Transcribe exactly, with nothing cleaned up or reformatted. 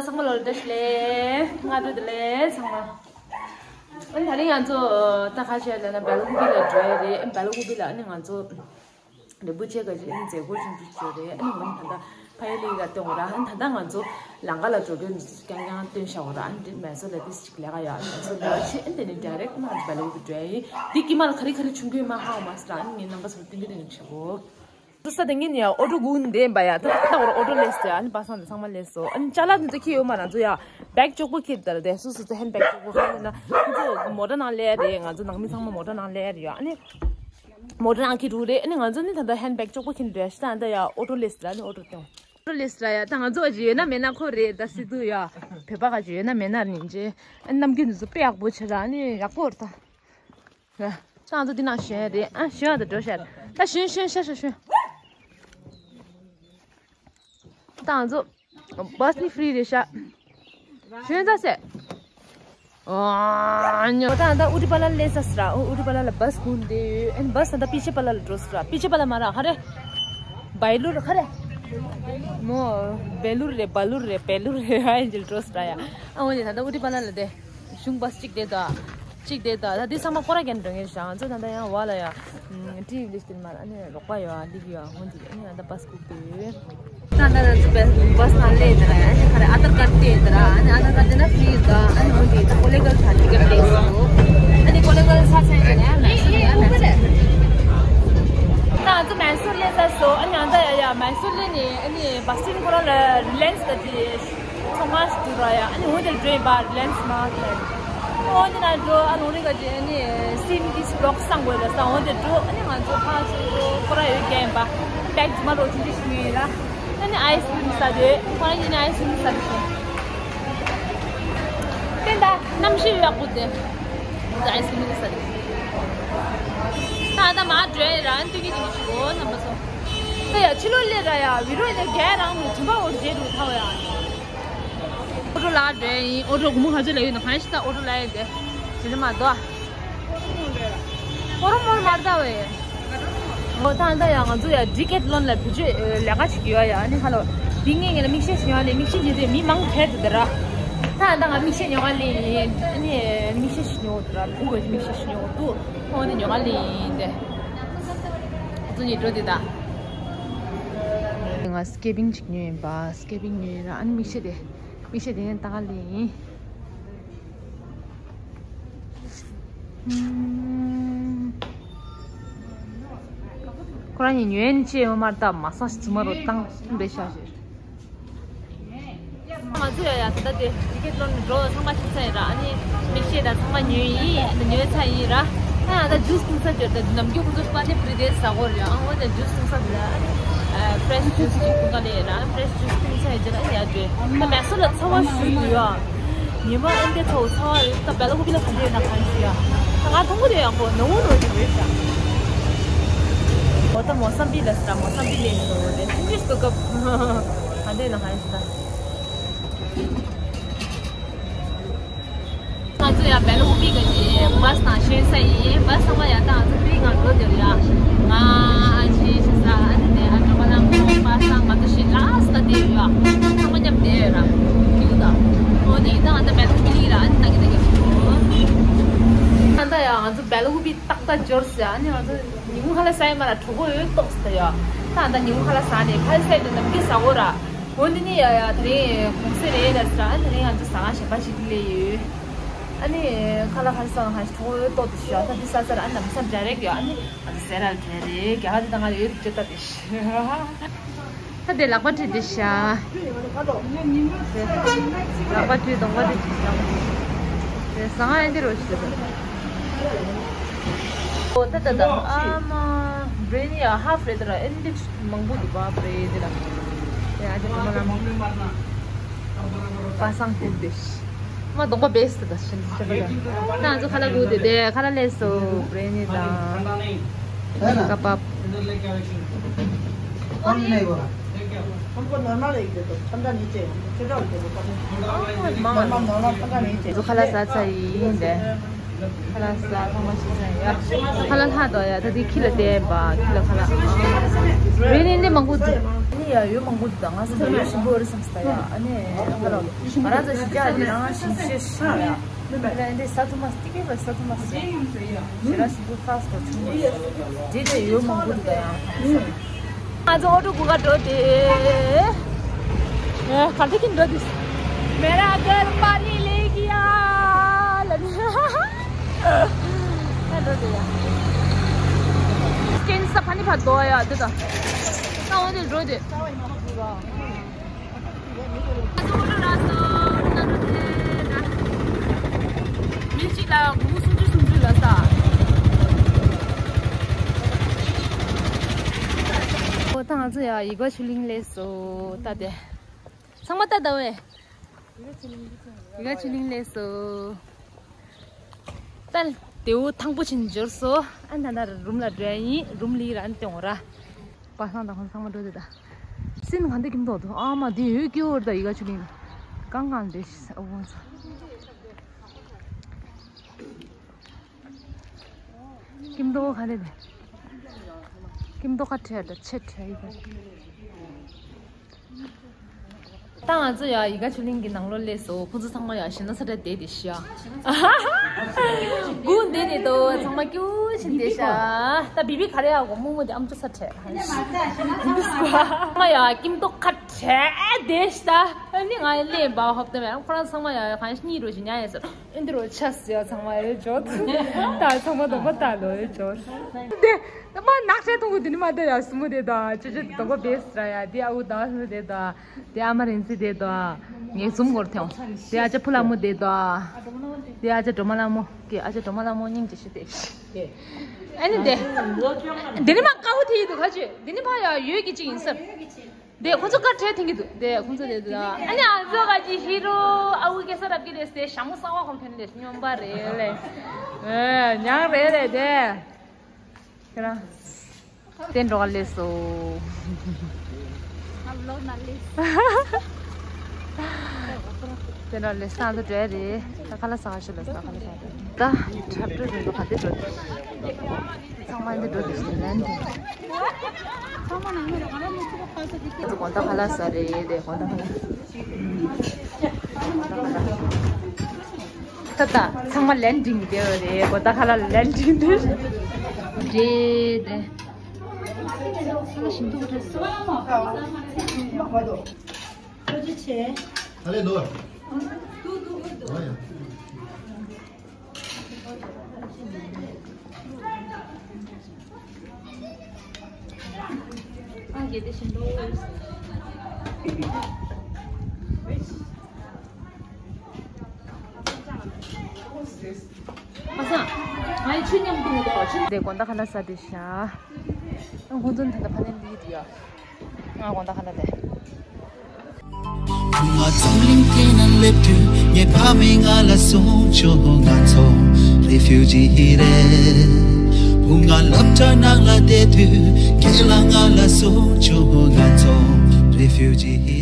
ཚང་མ་ལོ་བཀྲ་ཤིས་བདེ་ལེགས། སྔ་དྲོ་བདེ་ལེགས་ཚང་མ། ཨ་ནི་ད་རིང་ང་ཚོ་ད་ག་བྱས་ལབ་ན་སྦེལ་ཀུ་པི་ལ་འགྲོ་ཡ་རེད། སྦེལ་ཀུ་པི་ལ་ཨ་ནི་ང་ཚོ་རི་པུ་ཆེ་ག་ཅིག་ཨ་ནི་མཛད་སྒོ་ཆུང་ཆུང་ཅིག་ཡོད་རེད། ཨ་ནི་འོ་ནི་ད་ལྟ་ཕ་ཡུལ་ལ་ཡི་ག་སྟོན་དགོས་ར། ཨ་ནི་ད་ལྟ་ང་ཚོ་ལམ་ཁ་ལ་འགྲོ་རྒྱུ་རྐྱང་རྐྱང་སྟོན་བཞག་དགོས་ར། ཨ་ནི་འདི་མེ་སོར་ལ་ཏིས་ཅིག་ལས་ཀ་ཡོད། ཨ་ནི་མེ་སོར་ལས་ཕྱིན་ཨ་ནི་དེ་ནས་ཌའི་རེག་ང་ཚོ་སྦེལ་ཀུ་པི་འགྲོ་ཡ་ཡིན། འདི་དཀྱིལ་མ་ལ་ག་རེ་ག་རེ་བྱུང་གི་ཡོད་མ་ཧ་གོ་མ་སོང་ར། ཨ་ནི་ངའི་རྣམ་པ་ཚོར་སྟོན་གི་རེད། ནི་ཆེ་བོ། ས་དེ་ངེད་ནས་ཨོ་ཊོ་སྒུག་བསྡད་པ་ཡ། ད་ལྟ་བར་ཨོ་ཊོ་སླེབས་སོང་། ཨ་ནི་པ་སངས་དེ་ཚང་མ་སླེབས་སོང་། ཨ་ནི་ཅ་ལག་དེ་ཚོ་འཁྱེར་ཡོད་མ། ང་ཚོ་ཡ་བེག་ལྕོགས་པོ་འཁྱེར་དར་དེ་སོ་སོ་ཚོ་ཧེན་བེག་ལྕོགས་པོ་ཧ་ལས་ན། ང་ཚོ་མོ་ཊ་ནང་སླེབས་རེད། ང་ཚོ་ནང་མི་ཚང་མ་མོ་ཊ་ནང་སླེབས་རེད་ཡ། ཨ་ནི་མོ་ཊ་ནང་འཁྱེར་འགྲོ་རེད། ཨ་ནི་ང་ཚོ་ནི་ད་ལྟ་ཧེན་བེག་ལྕོགས་པོ་འཁྱེར་འགྲོ་ཡ་ཞིག་ད་ལྟ་ཡ་ཨོ་ཊོ་སླེབས་སོང་། ཨ་ནི་ཨོ་ཊོ་སྟོན། ཨོ་ཊོ་སླེབས་སོང་ཡ། ད་ང་ཚོ་ག་ཅིག་ཡོད་ན་མེད་ན་ཁོ་རེད། ད་སི་ཏུ་ཡ་བོད་པ་ག་ཅིག་ཡོད་ན་མེད་ན་རེད་ཅེ། ཨ་ནི་ནམ་རྒྱུན་དེ་ཚོ་དཔེ་ཡག་པོ་བྱེད་ར། ཨ་ནི་ཡག་པོ་རེད་ད། ད་ང་ཚོ་འདི་ནང་ཞོན་རེད། ཨ་ཞོན་ཡ་ད་འགྲོ་ཤག་ད་ཞོན་ཞོན་ཤག་ཤག་ཞོན། ད་ང་ཚོ་བྷ་སི་ནི་ཕི་རི་རེད་ཤག་ཞོན་ད་ཟེར། ཨོ་ཉོ། ད་ད་ཨུ་ཏི་པ་ལ་སླེབས་ས་སི་ར། ཨུ་ཏི་པ་ལ་ལ་བྷ་སི་ཁུར་འདི་ཡོད། ཨན་བྷ་སི་ད་ད་པི་ཆེ་པ་ལ་ལ་འགྲོ་སི་ར། པི་ཆེ་པ་ལ་མ་ར་ཧ་རེ། བའི་ལུར་ཧ་རེ། མོ་བེ་ལུར་རེད། བ་ལུར་རེད། བེ་ལུར་རེད། ཧ་ཡིན་ཅིལ་འགྲོ་སི་ར་ཡ། ཨ་འོ་ནི་ད་ད་ཨུ་ཏི་པ་ལ་ལ་དེ། གཞུང་བྷ་སི་གཅིག་དེ་དང་། གཅིག་དེ་དང་། ད་འདི་ཚང་མ་སྐོར་ར་རྒྱག་འགྲོ་ངེས་ཤག་ང་ཚོ་ད་ལྟ་ཡང་བ་ལ་ཡ། ཏི་ཝི་ལིས་ཏིལ་མར་ཨ་ནི་རོགས་པ་ཡོད་ཨ་འདི་གི་ཡོད་ཨ་ཧོན་འདི་ཨ་ནི་ཨ་ད་བྷ་སི་ཁུག་དེ་ཡོད། ད་ད་ད་ཚོ་བྷ་སི་ནང་སླེབས་དེ་ར་ཨ་ནི་ཁ་ར་ཨ་དར་ཀར་དེ་དེ་ར་ཨ་ནི་ཨ་ད་ད་དེ་ན་ཕི་རི་ད་ཨ་ནི་ཧོན་འདི་ད་ཀོ་ལེ་གལ་ཐ་ཏི་ཀེ་ཊི་སླེབས་སོ། ཨ་ནི་ཀོ་ལེ་གལ་ས་ཚན་དེ་ན་མེ་སོར་ཡ་མེ་སོར། ད་ང་ཚོ་མེ་སོར་སླེབས་ཚར་སོང་། ཨ་ནི་ཨ་ད་ཡ་ཡ་མེ་སོར་སླེབས་ནས་ཨ་ནི་བྷ་སི་ཁོ་རང་ལ་རི་ལེན་སི་ད་དེ། ཚང་མ་ཞིག་འདུག་ར་ཡ། ཨ་ནི་འོ་དེར་འགྲོ་ཡིན་པ་རི་ལེན་སི་མ་ཟེར། འོ་དེ་ན་འགྲོ་ཨ་ལོང་རི་ག་ཅེ་ཨ་ནི་སིན་དིས་བི་ལོག་སི་བཟང་པོ་ལ་ས་འོ་དེར་འགྲོ། ཨ་ནི་ང་ཚོ་ཕ་ཚོ་ཁོ་ར་ཡོད་ཀྱང་ཡིན་པ་བེག་ཇི་མ་རོ་ཆུང་ཆུང་ཞིག་ཡིན་ལ། ཨ་ནི་ཨའི་སི་ཀི་རིམ་ཟ་དེ་ཁོ་རང་ཡིན་ནི་ཨའི་སི་ཀི་རིམ་ཟ་དེ་ཤེས། དེ་འདྲ་གནམ་གཤིས་ཡག་པོ་དེ་ཨའི་སི་ཀི་རིམ་ཟ་དེ། ད་ད་མ་འགྲོ་ཡིན་ར། ཨ་ནི་སྟོན་གྱི་ཡིན་ཞིག་འོ་རྣམ་པ་ཚོ། ད་ཡ་ཕྱི་ལོགས་སླེབས་ར་ཡ་བི་རོ་ནས་རྒྱལ་རང་ནས་དུམ་པ་འོར་རྗེས་འགྲོ་ཐའོ་ཡ། ཨོ་ཊོ་ལ་འགྲོ་ཡིན། ཨོ་ཊོ་གུ་མུ་ཧ་ཅོ་ལ་ཡོད་ན་གང་ཞིག་ད་ཨོ་ཊོ་ལ་ཡོད་དེ། དེ་ནི་མ་དོ། ཨོ་རོ་མོར་མར་ད་བས། ཨོ་ད་ད་ཡ་ང་ཚོ་ཡ་ཌི་ཀེ་ཐི་ལོན་ལ་བུ་ཆོས་ལས་ཀ་ཅིག་ཡོད་ཡ། ཨ་ནི་ཧ་ལོ། དེ་ངས་ངས་ལ་མིག་ཤེལ་ཞིག་ཡོང་ལས་མིག་ཤེལ་ཉོས་དེ་མི་མང་ཁྱེར་དེ་དེ་ར། ད་ད་ང་མིག་ཤེལ་ཉོ་ག་ལས་ཡིན། ཨ་ནི་མིག་ཤེལ་ཞིག་ཉོ་དེ་ར་བུ་ག་ཅིག་མིག་ཤེལ་ཞིག་ཉོ་དུ་ཨོ་དེ་ཉོ་ག་ལས་ཡིན་དེ། ང་ཚོ་གཉིས་འགྲོ་དེ་ད། ང་སི་ཀེ་པིང་ཅིག་ཉོས་ཡིན་པ། སི་ཀེ་པིང་ཉོས་ཡིན་ར། ཨ་ནི་མིག་ཤེལ་དེ་མིག་ཤེལ་དེ་ཡང་ལྟ་ག་ལས་ཡིན། ཁོ་རང་གཉིས་ཉོས་ནི་ཅི་ཡོད་མ་རེད། ད་མ་སང་ཞིག་ཙི་མ་རོ་བཏང་འབེ་ཤ་ཞེས། ང་ཚོ་ཡ་ཡ་ད་ལྟ་དེ་ཌི་ཀེ་ཐི་ལོན་འགྲོ་ཚང་མ་ཤེས་ཚར་ཡིན་ར། ཨ་ནི་མིག་ཤེལ་དང་ཚང་མ་ཉོས་ཡིན། ཨ་ནི་ཉོས་ཚར་ཡིན་ར། ཨ་ད་ཇུས་འཐུང་ས་ཅོར་ད་ནམ་རྒྱུན་ཁོ་ཚོ་པ་ནི་པུ་རི་དེ་ཟ་གོ་རེད། ཨ་འོ་ད་ཇུས་འཐུང་ས་དེ་ལ་ཨ་ནི་ཕི་རེ་ཤི་ཇུས་ཅིག་འཐུང་ག་ལས་ར། ཕི་རེ་ཤི་ཇུས་འཐུང་ཚར་ཡིན་ར། ཨ་ནི་ཡ་ཅོས་ད་མེ་སོར་ལ་ཚ་བ་ཞུ་དགོས་ཡ། ཉི་མ་ཨེ་འདྲ་ཚ་བོ་ཚ་བ་རེད། ད་སྦེལ་ཀོབ་ལ་ག་འདྲ་ཡོད་ན་གང་ཤེས་ཡ། ད་ང་མཐོང་གི་རེད། ཡག་པོ་ནོར་བུ་ནོར་གྱི་རེད་ཤག་འོ་ད་མོ་སམ་བི་ལ་ཟེར་ར། མོ་སམ་བི་ལ་ཡིན་ནོ་རེད། ཐེངས་གཅིག་སྐབས་སྐབས་ག་འདྲ་ཡོད་ན་གང་ཤེས་ད། ང་ཚོ་ཡང་སྦེལ་ཀོབ་གི་བྷ་སི་ནང་ཞོན་ས་ཡིན། བྷ་སི་ཚང་མ་ཡང་ད་ང་ཚོ་པི་ང་འགྲོ་དེར་ཡ། ང་ཨ་ཅེ་ཆེ་ས་ཨ་ནི་ནས་ཨ་འགྲོ་བ་ལ་ང་བྷ་སི་ང་ཚོ་ཞིག་ལ་སི་ད་དེ་ཡོད་ཡ། ཚང་མ་མཉམ་དེ་ཡོད་ར། ཁྱིའུ་ད། འོ་དེ་ཡིན་ད་ང་ད་སྦེལ་ཀོབ་གི་ར། ཨ་ནི་ད་གི་ད་གི་ཁྱིའུ། ད་ད་ཡ་ང་ཚོ་སྦེལ་ཀོབ་ཏག་ཏག་འབྱོར་ས་ཨ་ནི་ང་ཚོ། ཉིན་གུང་ཁ་ལག་ཟ་ཡི་མ་ར། གྲོད་ཁོག་ཡོད་ཏོག་ཙམ་ཡོད། ད་ད་ཉིན་གུང་ཁ་ལག་ཟ་ནས་ཁ་ལག་ཟ་ཡི་དེ་ནམ་རྒྱུན་ཟ་གོ་ར། འོ་འདི་ནི་ཡ་ཡ་དེ་རིང་གུང་སེང་རེད་ལ་ཟ། ཨ་དེ་རིང་ང་ཚོ་ཟ་ཁང་གཞན་པ་ཞིག་སླེབས་ཡོད། ཨ་ནི་ཁ་ལག་ཁ་ལག་ཟ་ན་ཁ་ལག་གྲོད་ཁོག་ཡོད་ཏོག་ཙམ་ཡོད། ད་འདི་ཟ་ཚར་ཨ་ནི་ལམ་སང་འབྲས་རེག་ཡོད། ཨ་ནི་ང་ཚོ་ཟས་ར་འབྲས་རེག་རྒྱ་གར་དེ་ད་ང་ལ་ཡོད་དུ་བཅད་ད་དེ། ད་དེ་ལག་པ་བཀྲུས་དེ་ཤ། ལག་པ་བཀྲུས་གདོང་པ་དེ་ཅི་ཤ། དེ་ཟ་ང་ཨེ་འདི་རོ་ཞིག་དེ། ཨོ་ད་ད་ད་ཨ་མ། བྷི་རི་ཡ་ནི་ཡ་ཧབ་རེད་དེ་ར། ཨེ་འདི་མང་པོ་འདུག་པ་བྷི་རི་ཡ་ནི་དེ་ལ། དེ་ཨ་ཅེ་ཕ་མ་ལ་མང་པོ་མར་ན། པ་སངས་ཐུག་དེ། མ་གདོང་པ་བེས་ད་ཤིན་ཆེ་པ་ད། ད་ང་ཚོ་ཁ་ལག་སྒུག་དེ་དེ་ཁ་ལག་སླེབས་སོང་། བྷི་རི་ཡ་ནི་དང་། ཀ་པབ། कौन नहीं बोला? हमको नॉर्मल एक दे दो, ठंडा नहीं चाहिए, हमको ठंडा दे दो। नॉर्मल, नॉर्मल ठंडा नहीं चाहिए। ཁ་ལག་ཟ་ཚར་ཡིན་དེ། ཁ་ལག་ཟ་ཚང་མ་ཤི་ཚར་ཡ། ཁ་ལག་ལྷག་འདུག་ཡ། ད་དེ་ཁྱི་ལ་བསྟན་པ། ཁྱི་ལ་ཁ་ལག་རེ་ནི་འདི་མང་པོ་འདུག་ཡ་ཡོད་མང་པོ་འདུག་ད་ང་ཚོ་ཡོད་ཞིམ་པོ་རེད་བསམ་སྟ་ཡ། ཨ་ནི་ང་རང་ང་རང་ཚོ་གཞིས་ཆགས་འདི་རང་ཞིམ་ཤོས་ཤིག་ཡ། ཨ་ནི་འདི་ས་ཐོ་མ་སི་ཏི་ཀེ་བ་ས་ཐོ་མ་སི་ཡ། ཞེ་ར་ཞིམ་པོ་ཁ་སོ་ཆུང་པོ་ཞིག་འདི་ལས་ཡོད་མང་པོ་འདུག་ད་ཡང་། ང་ཚོ་ཨོ་ཊོ་གུ་ག་འགྲོ་དེ། ཨེ་ག་ལྟ་གིན་འགྲོ་དེ། मेरा घर पानी ले गया ལ་ནི། ད་འགྲོ་དེ་ཡ། སྐྱེན་ས་ཕ་ནི་ཕ་དོ་ཡ་དེ་ད། ད་འོ་དེ་འགྲོ་དེ། མི་གཅིག་ལ་སྒོར་མོ་སུམ་ཅུ་སུམ་ཅུ་ལ་ས། ཨོ་ད་ང་ཚོ་ཡ་ཡི་ག་ཆུ་གླིང་སླེབས་སོང་ད་དེ། ཚང་མ་ལྟ་ད་བས། ཡི་ག་ཆུ་གླིང་སླེབས་སོང་། ད་དེའུ་ཐང་པོ་ཆེན་འབྱོར་སོང་། ཨ་ན་ན་རུམ་ལ་འགྲོ་ཡ་ཡིན། རུམ་ལི་ར་ཨན་ཏེ་འོ་ར། པ་སང་དང་ཧོན་ཚང་མ་འགྲོ་དེ་ད། སིན་གང་དེ་ཀིམ་ཏོག་ཏུ་ཨ་མ་དེ་ཡོད་ཀྱི་འོར་ད་ཡི་ག་ཆུ་གླིང་། གང་གང་དེ་ཨོ་ཚ། ཀིམ་ཏོག་ག་རེ་རེད། ཀིམ་ཏོག་ག་ཁྲལ་དང་ཆེ་ཁྲལ་ཡི་ག། ད་ང་ཚོ་ཡ་ཡི་ག་ཆུ་གླིང་གི་ནང་ལོགས་སླེབས་སོང་། ཁོང་ཚོ་ཚང་མ་ཡ་ཞེ་ན་ས་ཁྲལ་བསྡད་དེ་ཤ། སྒུག་བསྡད་ནས་དོ་ཚང་མ་སྐྱིད་པོ་ཕྱིན་བསྡད་ཤ། ད་བི་བི་ག་རེ་ཡ་གོ་མོག་མོག་དེ་ཨམ་ཅོག་ས་ཁྲལ། ཚང་མ་ཡ་ཀིམ་ཏོག་ག་ཁྲལ་བསྡད་ཤ། ཨ་ནི་ང་ཡ་ལེན་པ་ཧོབ་ཏེ་མེད། ཁོ་རང་ཚང་མ་ཡ་གང་ཤ་གཉིས་རོ་ཞིག་ཉལ་ཡ་ཟེར། ཨེ་འདི་རུ་ཆ་ཟེར་ཚང་མ་ཡོད་འཇོག་ད་ཚང་མ་དོགས་པ་ལྟ་ལོ་ཡོད་འཇོག་དེ་མ་ནག་ཆ་ཐུང་གུ་དེ་ནི་མ་ད་ཡ་སུ་མོ་དེ་ད་ཅི་ཅི་དོགས་པ་བེས་ར་ཡ། དེ་ཨ་འུ་ད་སུ་མོ་དེ་ད། དེ་ཨ་མ་རིན་སི་དེ་ད། ངས་ཟུམ་གོར་ཐེངས་དེ་ཨ་ཅག་ཕུ་ལ་མོ་དེ་ད། དེ་ཨ་ཅག་སྒྲོལ་མ་ལ་མོ་གི་ཨ་ཅག་སྒྲོལ་མ་ལ་མོ་སྙིང་རྗེ་ཤི་དེ། ཨ་ནི་དེ། དེ་ནི་མ་དཀའ་བོ་དེ་ཡི་འདུག་ཁ་ཅིག་དེ་ནི་ཕ་ཡ་ཡོད་ཀྱི་ཅིག་ཡིན་ས། དེ་ཁོ་ཚོ་ཀ་ཁྲལ་འཐེན་གྱི་འདུག་དེ་ཁོ་ཚོ་དེ་འདུག་ཨ་ནི་ཨ་ཚོ་ག་ཅི་ཧི་རོ་ཨ་འུ་སྐྱེ་ས་རབ་ཀྱི་རེད་ཟེར་ཞྭ་མོ་གསང་བ་ཁོང་ཁྱོད་ལས་སྨྱོན་པ་རེད་ལས། ཨེ་ཉག་རེད་རེད་དེ། ཁྱེད་རང་། དེ་འགྲོ་ག་ལས་སོ། ང་ལོ་ན་ལས། དེ་འགྲོ་ལས་སང་དུ་འགྲོ་ཡ་རེད། ད་ཁ་ལག་ཟ་ག་ཤོད་ལ་ས་ཁ་ལག་ཟ་རེད། ད་འཁྲབ་སྟོན་རིང་པོ་ག་དེ་འགྲོ་དེ། ཚང་མ་འདི་འགྲོ་དེ་ཞིག་ལན་དེ། དེ་ཚོ་དགོང་དག་ཁ་ལག་ཟ་རེད་དེ་དགོང་དག་ཁ་ལག་ད་ད་ཚང་མ་ལན་འགྲིག་དེ་རེད་དགོང་དག་ཁ་ལག་ལན་འགྲིག་དེ་རེད་དེ། ཚང་མ་ཞིམ་མཐུག་རེད། ཨ་ལེ་ནོར། ཨ་སང་། ང་ཡི་ཆུ་མཉམ་དུ་ངོ་ཏོ་ཆུ། དེ་དགོང་དག་ཁ་ལག་ཟ་དེ་ཤ། ཁོང་ཚོ་ད་ལྟ་ཕ་ནས་འདི་དུ་ཡ། ང་དགོང་དག་ཁ་ལག་དེ། བུ་ང་འཛམ་གླིང་སྟེང་ན་སླེབས་དུས་ངའི་ཕ་མས་ང་ལ་གསུངས་བྱུང་ང་ཚོ་རི་ཕིའུ་ཇི་རེད། བུ་ང་སློབ་གྲྭ་ནང་ལ་བསྡད་དུས་རྒན་ལགས་ང་ལ་གསུངས་བྱུང་ང་ཚོ་རི་ཕིའུ་ཇི།